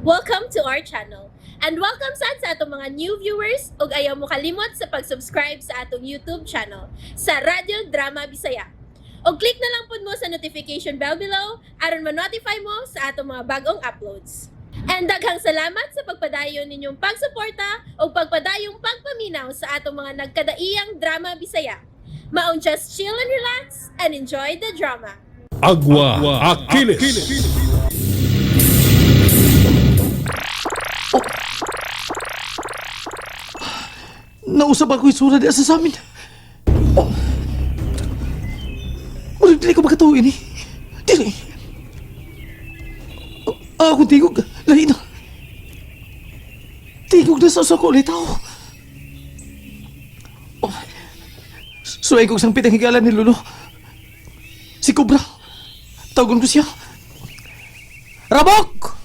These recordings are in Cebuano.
Welcome to our channel. And welcome sad sa atong mga new viewers ug ayaw mo kalimot sa pag-subscribe sa atong YouTube channel sa Radyo Drama Bisaya. Og click na lang pud mo sa notification bell below aron ma-notify mo sa atong mga bagong uploads. And daghang salamat sa pagpadayon ninyong pagsuporta ug pagpadayong pagpaminaw sa atong mga nagkadaiyang drama Bisaya. Maong just chill and relax and enjoy the drama. Agua, Aquiles. Nausap ako isura di asa sa amin. Oh. Murag dili ko makatuo ini. Dili. Ah, akong tigog. Lahi na. Tigog na sa usa ko ulit ako. Oh. Suway kong sangpit ang higala ni Lolo. Si Cobra. Tawagon ko siya. Rabok!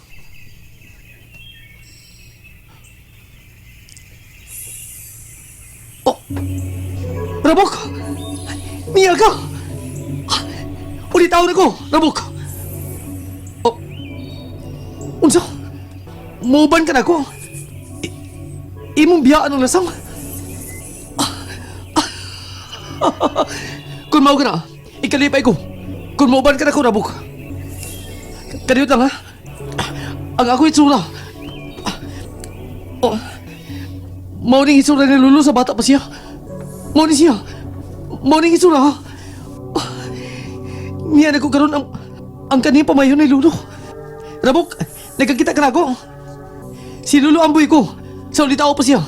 Oh! Rabok! Niya ka! Ulit na ko! Rabok! Oh! Unsa? Muban ka na ko? Imong biyaan ang lasang? Kung mao ka na, ikalipay ko. Kung mauban ka na ko, Rabok. Kadiyot lang ha? Ang ako itsura. Oh. Mao ning itsura ni Lulu sa bata pa siya. Mao ni siya. Mao ning itsura ha. Niya na ko karon ang kaniyang pamayon ni Lulu. Rabok, nagkakita ka na ako. Si Lulu amboy ko. Sa ulit pa siya.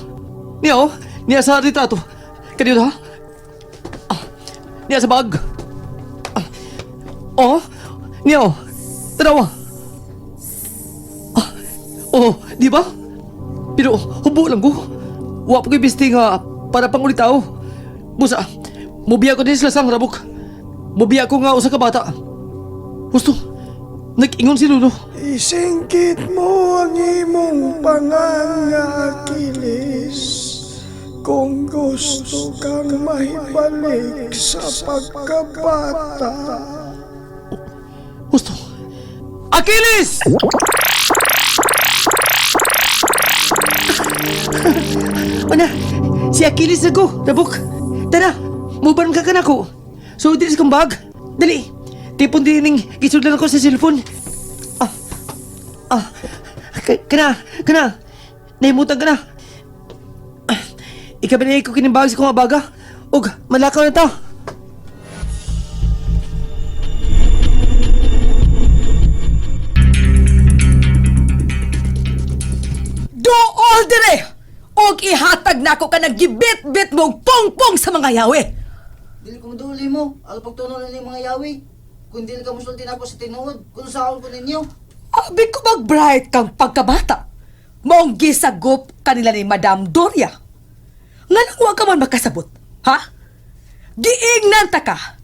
Niya oh, niya sa retrato. Kaniyo ha? Ah, niya sa bag. Ah, oh, niya oh. Tanawa. Ah, oh, di ba? Pero hubo lang ko. Wa pa ko'y bisti nga para pang ulit tao. Busa, mubiya ko din sila sang rabok. Mubiya ko nga usa ka bata. Husto, nag-ingon si Lulu. Isingkit mo ang imong pangan nga Achilles kung gusto kang mahibalik sa pagkabata. Husto. Achilles! Ana, si Achilles na ko, rabok. Tara, muban ka ka na ko. So, dili sa kong bag. Dali, tipon din ning gisudlan ako sa cellphone. Ah, ah, kana, kana. Nahimutan ka na. Ah, ikaw ko kining bag sa kong abaga. Og, malakaw na ta. Dool dire! Og ihatag nako ka gibit-bit mong pungpong sa mga yawi. Dili ko maduli mo. Ang pagtuno na mga yawi. Kung dili ka musulti na ako sa tinuod, kung saan ko ninyo. Abi ko mag-bright kang pagkabata. Maong gisagop kanila ni Madam Doria. Nganong wa ka man makasabot, ha? Giingnan ta ka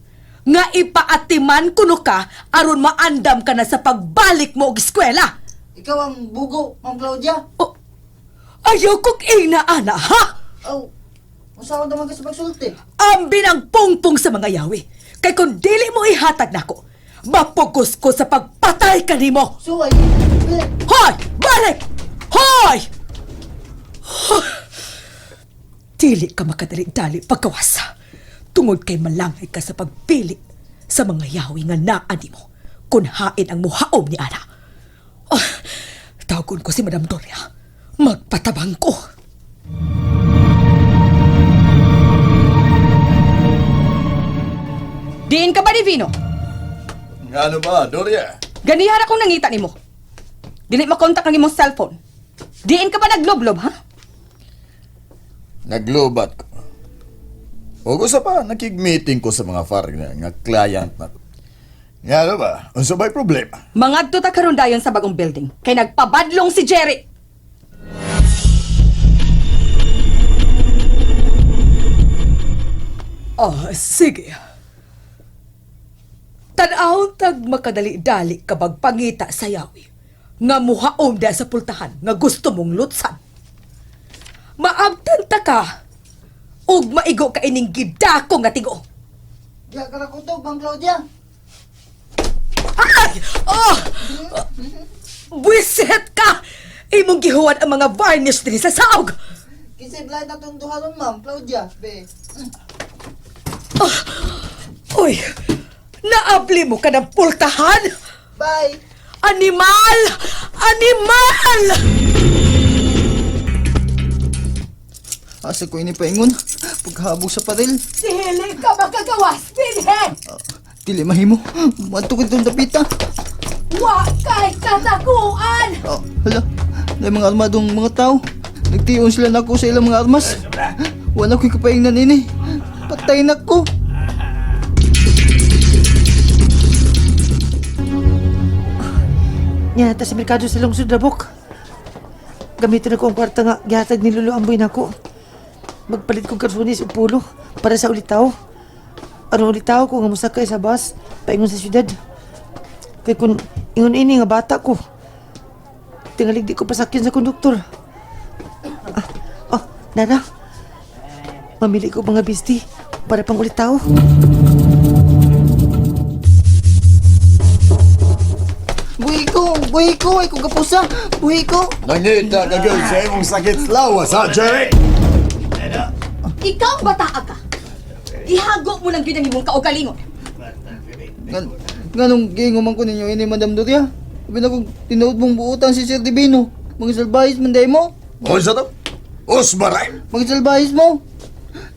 nga ipaatiman kuno ka aron maandam ka na sa pagbalik mo og eskwela. Ikaw ang bugo, Ma'am Claudia. Oh, ayaw kong ingna ana, ha? Aw, kung saan naman ka sa pagsulti. Ambi ng pungpong sa mga yawi. Kay kung dili mo ihatag nako, mapugos ko sa pagpatay kanimo. Suway, bili. Hoy! Balik! Hoy! Dili ka makadali-dali pagkawasa. Tungod kay malangay ka sa pagpili sa mga yawi nga naa nimo kung hain ang muhaom ni Ana. Oh, tawagon ko si Madam Doria. Magpatabang ko. Diin ka ba ni Vino? Ano ba, Doria? Ganihan akong nangita nimo. Dili makontak ang imong cellphone. Diin ka ba nagloblob, ha? Naglubat ko. O gusto pa, nakig-meeting ko sa mga foreigner nga client na. Nga ano ba, unsa ba'y problema? Mangadto ta karon dayon sa bagong building. Kay nagpabadlong si Jerry. Oh, sige. Tanaw tag makadali-dali ka pangita sa yawi. Nga muhaom da sa pultahan nga gusto mong lutsan. Maabtan ta ka ug maigo ka ining gidako nga tigo. Diya ka na kutob, Ma'am Claudia. Ay! Oh! Buwisit ka! Imong gihuwat ang mga varnish dinhi sa saog. Kinsay blind na itong duha ron, ma'am. Claudia, be. Uy, naabli mo ka ng pultahan? Bye! Animal! Animal! Asa ko ini paingon. Paghabog sa paril. Dili ka makagawas, dinhi! Dili mahimo. Madto ko itong dapita. Wa kay kataguan! Oh, hala. May mga armadong mga tao. Nagtiyon sila nako sa ilang mga armas. Wala ko'y kapaingnan ini. Patay na ko. Niya nata sa merkado sa lungsod Rabok. Gamitin ako ang kwarta nga gihatag ni Lolo Amboy nako. Magpalit kong karsunis ug pulo para sa ulitaw. Aron ulitaw ko nga mosakay sa bus paingon sa syudad. Kay kun ingon ini nga bata ko. Tingalig di ko pasakyan sa konduktor. Ah, oh, Nana. Mamili ko mga bisti para pang ulitaw. Buhi ko! Buhi ko! Ay kong kapusa! Buhi ko! Nangita ka gyud sa imong sakit sa lawas, ha, Jerry? Ikaw bata ka. Ihago mo lang gyud ang imong kaugalingon. Ngan, nganong giingon man ko ninyo ini, Madam Doria? Sabi na kong tinuod mong buutan si Sir Divino. Mga salbahis man day mo. Unsa to? Usbaray. Mga salbahis mo.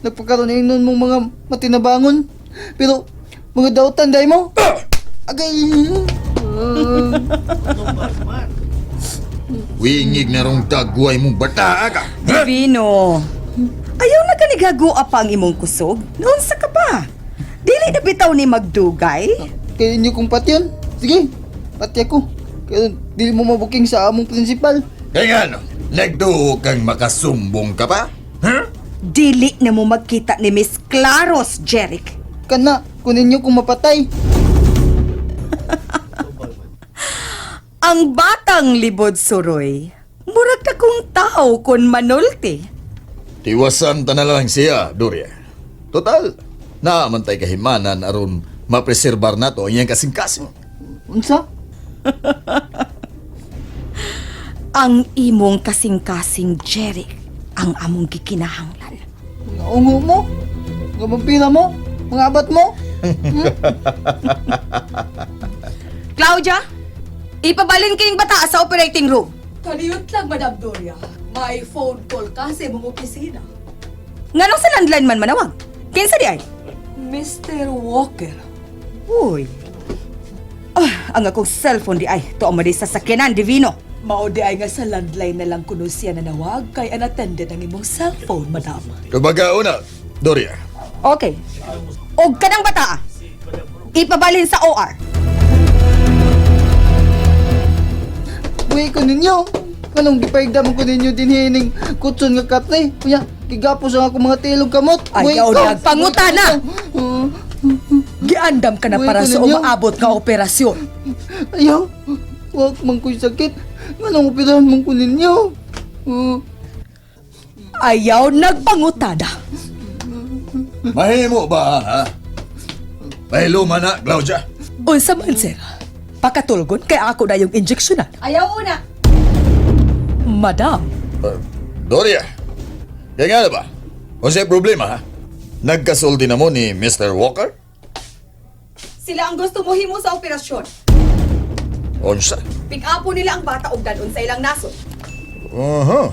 Nagpagkaroon na nun mong mga matinabangon. Pero, mga dautan day mo. Agay! Wingig na rong dagway mong bata ka. Divino, ayaw na kanigagoa pa ang imong kusog. Noon sa ka pa. Dili na bitaw ni magdugay. Kaya inyo kong patyon. Sige, pati ako. Kaya dili mo mabuking sa among principal. Kaya nga no, nagduo kang makasumbong ka pa? Huh? Dili na mo magkita ni Miss Claros, Jeric. Kana, kun inyo kong mapatay. Ang batang libod suroy, murag ka kong tao kun manulti. Tiwasan ta na lang siya, Doria. Total, naamantay kahimanan aron mapreserbar nato ang iyang kasing-kasing. Unsa? Ang imong kasing-kasing, Jeric, ang among gikinahanglan. Mga ungo mo? Mga vampira mo? Mga abat mo? Claudia, ipabalin kayong bata sa operating room. Kaliyot lang, Madam Doria. May phone call ka sa imong opisina. Nganong sa landline man manawag? Kinsa di ay? Mr. Walker. Uy. Ah, ang akong cellphone di ay. Tuo mo di sa sakyanan, Divino. Mao di ay nga sa landline na lang kuno siya nanawag kay unattended ang imong cellphone, madam. Kumbaga una, Doria. Okay. Og kanang bata. Ipabalin sa OR. Buhi ko ninyo. Anong gipaigdaman ko ninyo din hining kutson nga katre? Kuya, gigapos ang ako mga tilog kamot. Ay, Buhi yaw ko. na, panguta na! Giandam ka na Buhi para ko sa ninyo. umaabot nga operasyon. Ayaw. Wag man ko'y sakit. Anong operahan man ko ninyo? Ayaw nagpangutada. Mahimo ba, ha? Mahiluma na, Claudia. Unsa man sir? Pakatulgon kay ako na yung injeksyonan. Ayaw una. Madam, Doria, kaya nga na ba? O siya problema, ha? Nagkasulti na mo ni Mr. Walker? Sila ang gusto mo himo sa operasyon. Unsa? Pick up po nila ang bata og dalon sa ilang nasod. Aha.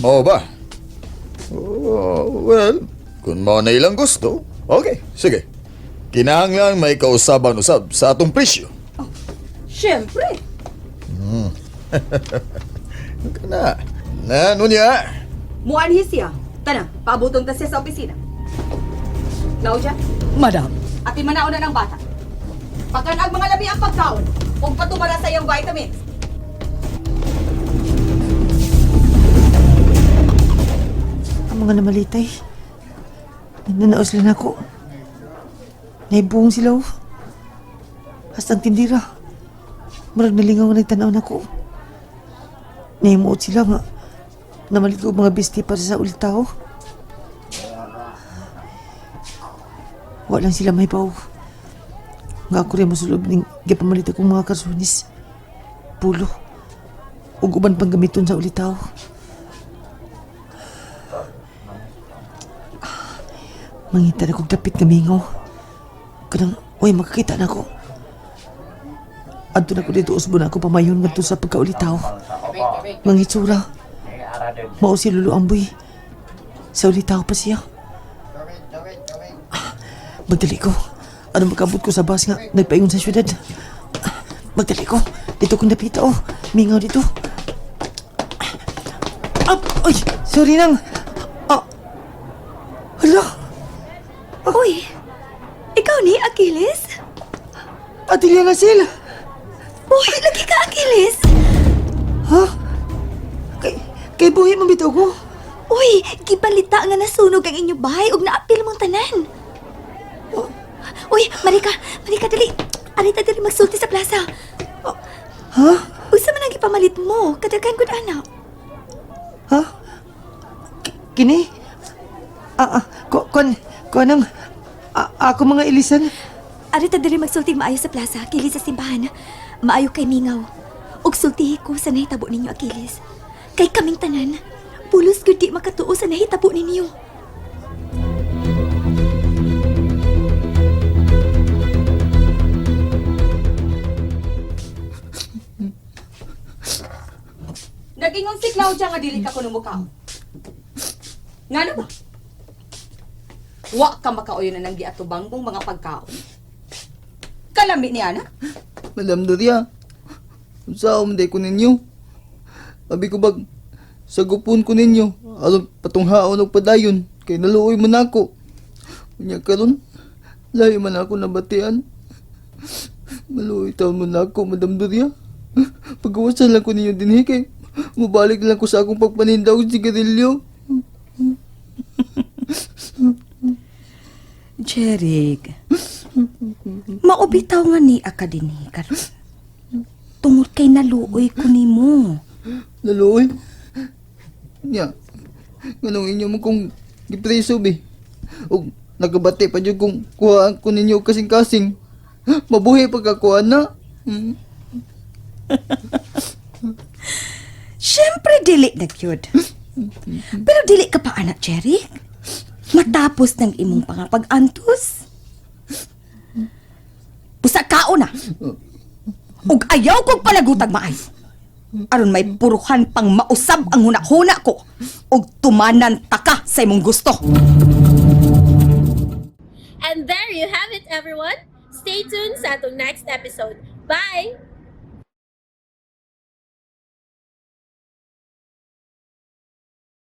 Mao ba? Oh, well, kung mao na ilang gusto, okay, sige. Kinahanglan may kausaban usab sa atong presyo. Siyempre. Kana. Na, ano niya? Muanhi siya. Tana, paabuton ta siya sa opisina. Claudia, madam. ati manauna ng bata. Pakanag mga labi ang pagkaon ug patumara sa iyang vitamins. Ang mga namalitay. Nanaos lang ako. Naibuong sila oh. Hasta ang tindira. Murag nalingaw nga nagtanaw nako. Naimuot sila nga. Namalit ko mga bisti para sa ulitaw. Walang sila may baw. Nga ako rin masulob ng gipamalit akong mga karsunis. Pulo. Ug uban pang gamiton sa ulitaw. Mangita na kog dapit nga mingaw. Kanang, uy, makakita na ako. Adto na ko dito, usbo na ako pamayon ngadto sa pagkaulitaw. Mangitsura. Mao si Lolo Amboy. Sa ulitaw pa siya. Magdali ko. Ano makabot ko sa bus nga nagpaingon sa syudad. Magdali ko. Dito kong dapita oh. Mingaw dito. Ah, ay, sorry nang. Ah. Hala, Uy, ikaw ni Achilles? Ate Liana Sil. Uy, lagi ka Achilles! Ha? Kay, kay buhi man bitaw ko. Uy, gibalita nga nasunog ang inyong bahay ug naapil mong tanan. Uy, Marika, Marika dali. Arita dali magsulti sa plaza. Ha? Unsa man ang gipamalit mo? Kadaghan gud ana. Ha? Kini? Ah, ah, ko, kon, kon ang, ah, ako mga ilisan. Arita dali magsulti maayo sa plaza, kili sa simbahan. Maayo kay mingaw. Ug sultihi ko sa nahitabo ninyo Achilles. Kay kaming tanan, pulos gyud di makatuo sa nahitabo ninyo. Nagingon si Claudia nga dili ka kuno mukaon. Ngano ba? Wa ka makauyon na nang giatubang mong mga pagkaon. Kalami ni ana. Madam Doria, unsa day ko ninyo? Abi ko bag, sagupon ko ninyo, aron patunghaon og padayon, kay naluoy man ako. Unya karon, lahi man ako nabatian. Maluoy taon man ako, Madam Doria. Pagawasan lang ko ninyo dinhi kay mubalik lang ko sa akong pagpaninda og sigarilyo. Jeric, maubitaw nga ni ka dinhi karon. Tungod kay naluoy ko nimo. Naluoy? Nya, nganong inyo mo kong gipreso be? Og nagabati pa jud kung kuhaan ko ninyo og kasing-kasing. Mabuhi pagkakuha na. Siyempre dili na gyud. Pero dili ka pa anak, Jeric. Matapos ng imong pangapag-antos. Busa kao na. Ug ayaw kog palagutag maay. Aron may puruhan pang mausab ang hunahuna ko ug tumanan taka sa imong gusto. And there you have it, everyone. Stay tuned sa atong next episode. Bye!